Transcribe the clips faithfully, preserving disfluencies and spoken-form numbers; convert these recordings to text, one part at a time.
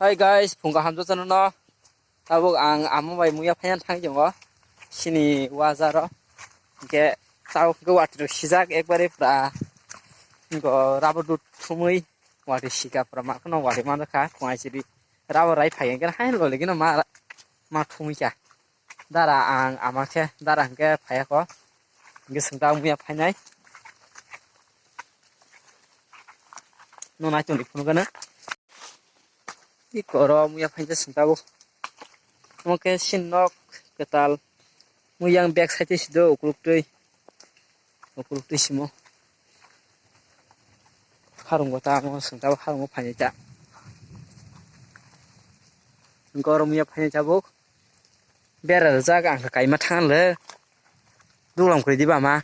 Hi guys, phung kaham jotono no. Tabuk ang ama bai muya phaiya thang jongo. Sini wajaro. Hingke tabuk hingke watwi rok sijak ekbare pura. Hingke rabo dut thumui watwi sika pura ma kheno watwi manjakha phung aisiri. Rabo rai phai hingke haino loligino ma ma thumui kha. Dara ang ama khe dara hingke phaiya kho. Hingke sengta muya phainai. No nai tongdi phunukgana. Iko oro muya phainai sengta bo. Omo khe sin nok kwtal. Mui yang back side sido ukuluk twi. Ukuluk twi simo. Harung bo ta mo sengta bo harung bo phainai ta. Hingke oro muya phainai tabuk. Bera rijak ang khe kaima thang le. Duglam kwrwi diba ma.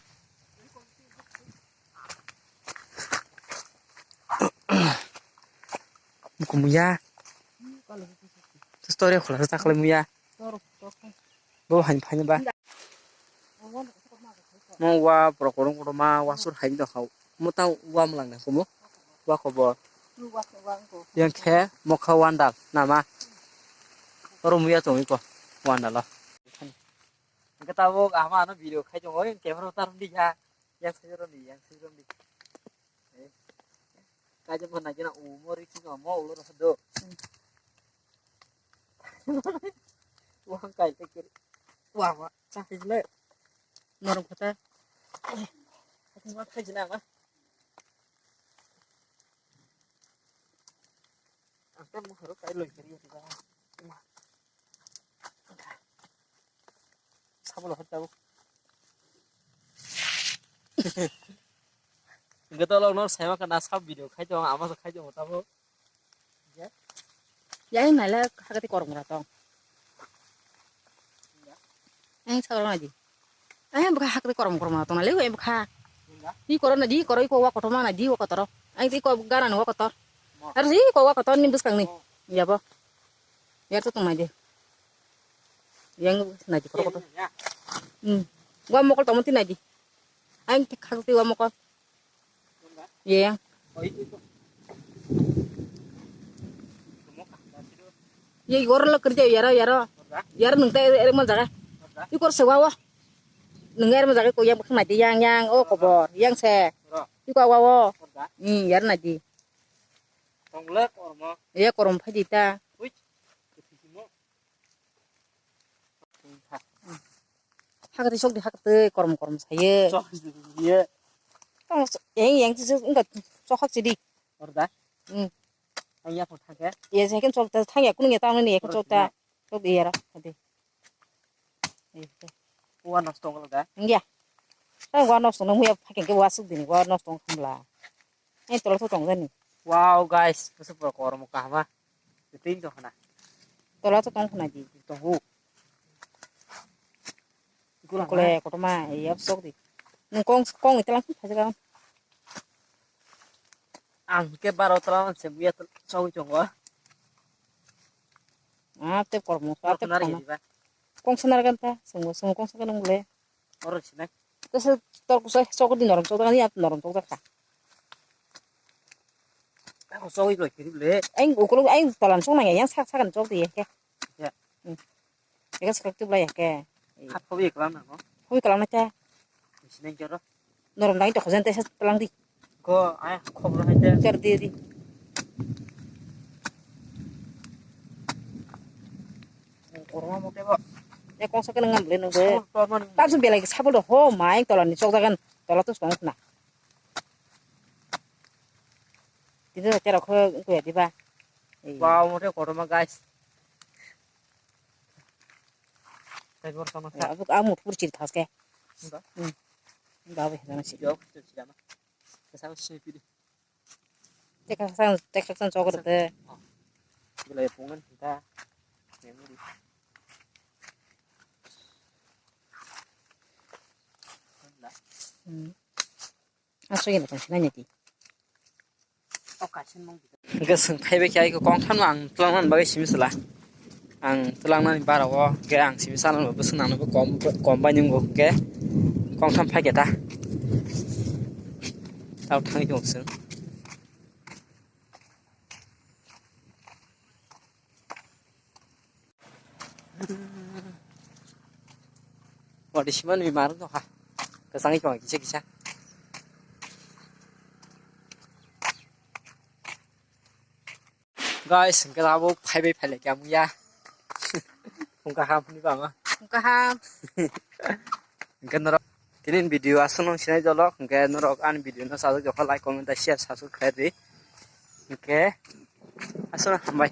Muku muya. Story khula sa takhle muya. Bo han phani ba. Mo wa pro korong korong ma wa sur hai do khau. Mo ta wa mlang na kumo. Wa khobor. Yang khe mokha wandal nama. Oro muya tong iko wandal lo. Hingke tabuk ama ano video khai tongo, camera ta romdi ya. Yang sai romdi, yang sai romdi. Eh. Kaisa bo naikhe na umo rikhi no mo ulo rw do. Wang kai te kiri. Wah, wah, sakhi le. Norok kata. Aku mah khai jina ma. Ang te mo haro kai loi kiri ya. Sabo lo hotabo. Hingke to lok no sema kana sab video khai tong, ama so khai tong tabo. Ya ini nala hakati korong ra tong. Ang sa korong aji. Ang baka hakati korong korong ra tong nale, ang baka. Ni korong aji, korong iko wa kotor mana ji wa kotor. Ang ti ko gara no wa kotor. Ar si ko wa kotor ni buskang ni. Ya bo. Ya to tong aji. Yang naidi kotor kotor. Hmm. Wa mokol tongmo ti naidi. Ang khak ti wa mokol. Ye yang. Ye gor lo kerja yaro yaro. Yaro nung ta ere mal jaga. Ikor se wa wa. Nung ere mal jaga ko yang khna di yang yang o kobor. Yang se. Iko wa wo. Hmm, yaro naidi. Ye korom phai di ta. Hakati sok di hakati korom korom saye. Sok di ye. Tong yang yang ti sok enggak sok hak sidi. Orda. Hmm. Ang ya pun thangke. Ye second sok ta thang ya kuning ya tang ni ya sok ta. Sok di ya ra. Hadi. Wa nosto ngol da. Enggak. Tang wa nosto nang ya pakai ke wa sok di ni wa nosto kamla. Eh, tola to tong jani. Wow, guys, busu pura korom kahama. Tin to khana. Tola to tong khana di. Tongo. Kule kotoma, iya sok di. Nung kong, kong itelang sih, phajaga. Ang ke baro tola se buya to chong chong wa. Ah, te kormo, ah, te khana. Kong sanar kan ta, sungguh, sungguh kong sanar nung le. Oro sinai. Tese tor kusai sok di norom sok ni at norom sok ka. Ako sok i loi kiri le. Aing ukuluk aing tolan sok nang yang sak sakan sok di ke. Ya. Hmm. Eka sak tu bla ya ke. Hat phobi eklang na ko. Phobi kalang na cha. Sinai joro. Norom dai to khojan tese talang di. Ko ai khobor hai te. Char di di. Korma mote ba. Ya kong sa kenang ngam le nang be. Sabol to man. Tabsu belai sabol do ho mai tola ni sok jagan. Tola to song na. Tini da chera kho ko ya di ba. Wow, mote korma guys. Tei bor tama sa. Abu amu pur chil thas ke. Ba. Hmm. Ba be na si. Yo, chil chil ma. Sa si pidi. Tekha sang, tekha sang chok rwte. Belai pungan kita. Memory. Hmm. Aswk eno tong sinai nai di. Hwnkhe chwng phaibai khe aiko kongthano ang twlangna bagwi simi sala. Ang twlangnani bara o hwnkhe ang simi chana bo bwswk nangno bo kom, kom bai nwngo hwnkhe kongtham phaikhe ta. Tao thangwi tongo chwng. Wadi siman mi maruk tongkha. Kwchangwi tongkha kisa kisa. Guys, hwnkhe abo phaibai phailai khe amya. Hwnkha ham hwnwi ba ma. Hwnkha ham. Hwnkhe norok tini video aswk nung sinai jolok, hwnkhe norok ani video no sajak jokha like, comment, share, subscribe khlai di. Hwnkhe aswk hambai.